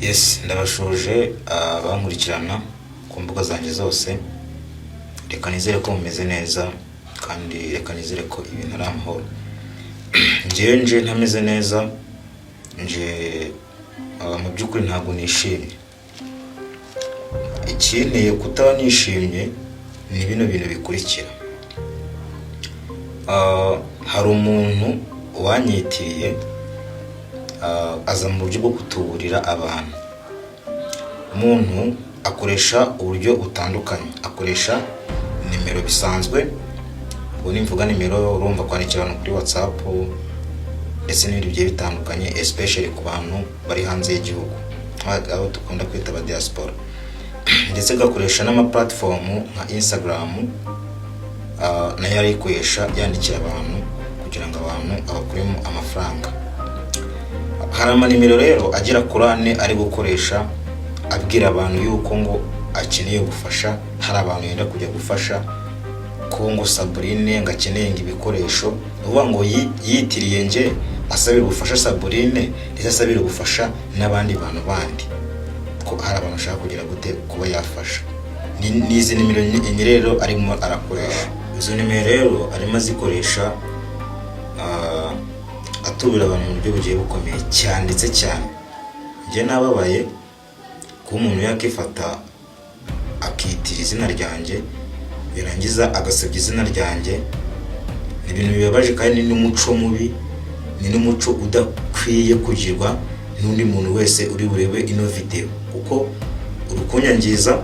Yes, ndabasuhuje abankurikirana ku mbuga zanjye zose. Reka nizere ko mumeze neza kandi reka nizere ko ibintu ari amahoro. Njyewe nje ntameze neza, nje mu by'ukuri ntabwo nishimye. Ikinteye kutaba nishimye ni bino bintu bikurikira. Hari umuntu wanyitiriye, aza mu buryo bwo kutuburira abantu. Umuntu akoresha uburyo butandukanye, akoresha nimero bisanzwe. Ubwo nimvuga nimero, urumva kwandikira abantu kuri WhatsApp ndetse n'ibindi bigiye bitandukanye, especially ku bantu bari hanze y'igihugu, abo dukunda kwita aba diaspora, ndetse agakoresha n'ama platform nka Instagram, nayo arayikoresha yandikira abantu kugira ngo abantu abakuremo amafaranga. Hari amanimero rero agera kuri ane ari gukoresha abwira abantu yuko ngo akeneye ubufasha, hari abantu yenda kujya gufasha, ko ngo Saburine ngo akeneye ngo ibikoresho. Ni ukuvuga ngo yitiriye nge asabira ubufasha Saburine, ndetse asabira ubufasha n'abandi bantu bandi, ko hari abantu ashaka kugira gute, kuba yafasha. Ni izi nimero enye rero arimo arakoresha. Izo nimero rero arimo azikoresha, atubura abantu mu buryo bugiye bukomeye cyane, ndetse cyane. Njye nababaye kuba umuntu yakifata akitira izina ryanjye, yarangiza agasebya izina ryanjye. Ni ibintu bibabaje kandi ni n'umuco mubi, ni n'umuco udakwiye kugirwa n'undi muntu wese uri burebe ino video, kuko uri kunyangiza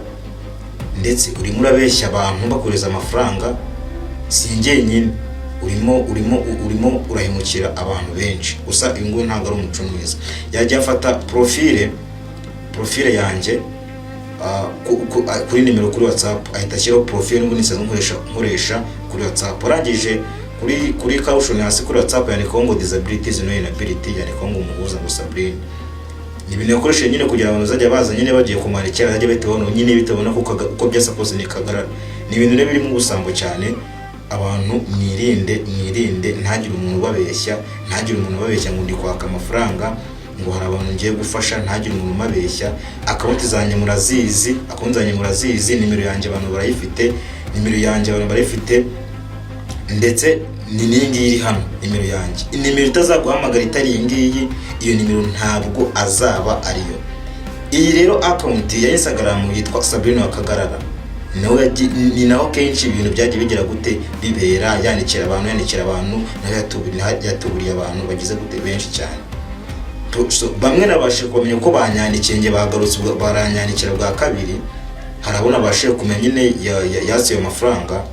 ndetse urimo urabeshya abantu bakohereza amafaranga. Si njyenyine urimo urahemukira abantu benshi. Gusa uyu nguyu ntabwo ari umuco mwiza. Yajya afata profile yanjye, kuri nimero kuri WhatsApp, ahita ashyiraho profile n'ubundi nsanzwe nkoresha kuri WhatsApp. Arangije kuri caption hasi kuri WhatsApp yandikaho ngo "Disability is no inability", yandikaho ngo "Umuhuza", ngo "Sabrine". Ni ibintu yakoresheje nyine kugira ngo abantu bazajya baza nyine bagiye kumwandikira bazajya bahita babona nyine, bitabona ko uko byasa kose ni Kagarara. Ni ibintu rero birimo ubusambo cyane. Abantu mwirinde, mwirinde, ntagire umuntu ubabeshya, ntagire umuntu ubabeshya ngo ndi kwaka amafaranga, ngo hari abantu ngiye gufasha. Ntagire umuntu ubabeshya. Account zanjye murazizi, account zanjye murazizi, nimero yanjye abantu barayifite, nimero yanjye abantu barayifite, ndetse ni n'iyi ngiyi iri hano nimero yanjye. Nimero itazaguhamagara itari iyi ngiyi, iyo nimero ntabwo azaba ariyo. Iyi rero account ya Instagram yitwa Sabrine Wakagarara, nawe ni naho kenshi ibintu byagiye bigira gute, bibera. Yandikira abantu, yandikira abantu, nawe yatuburiye abantu bagize gute, benshi cyane. So, bamwe nabashije kumenya ko banyandikiye nge, bagarutse baranyandikira bwa kabiri. Hari abo nabashije kumenya nyine yatse ayo mafaranga.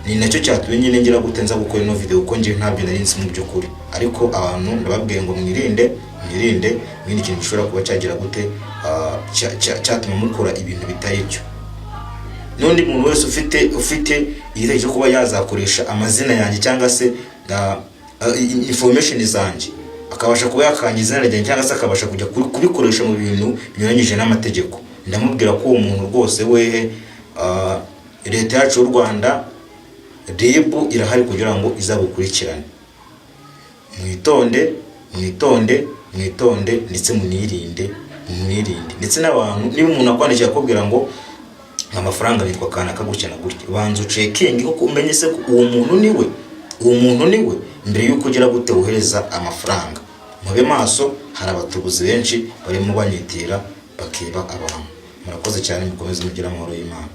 Ni nacyo cyatumye nyine ngira gute, nza gukora ino video, kuko njye ntabyo nari nzi mu by'ukuri. Ariko abantu ndababwiye ngo mwirinde, mwirinde, mwirinde ikintu gishobora kuba cyagira gute, cyatuma mukora ibintu bitari byo. N'undi muntu wese ufite igitekerezo cyo kuba yazakoresha amazina yanjye cyangwa se information zanjye, akabasha kuba yakangiza izina ryanjye cyangwa se akabasha kujya kubikoresha mu bintu binyuranyije n'amategeko, ndamubwira ko uwo muntu rwose wehe, leta yacu y'u Rwanda, RIB irahari kugira ngo izagukurikirane. Mwitonde, mwitonde, mwitonde, ndetse munirinde, munirinde. Ndetse n'abantu, niba umuntu akwandikiye akubwira ngo amafaranga, nitwa kanaka gutya na gutya, banza ucheckinge koko, umenye se ko uwo muntu ni we, uwo muntu ni we, mbere y'uko ugira gute, wohereza amafaranga. Mube maso, hari abatubuzi benshi barimo banyitira bakiba abantu. Murakoze cyane, mukomeze mugire amahoro y'Imana.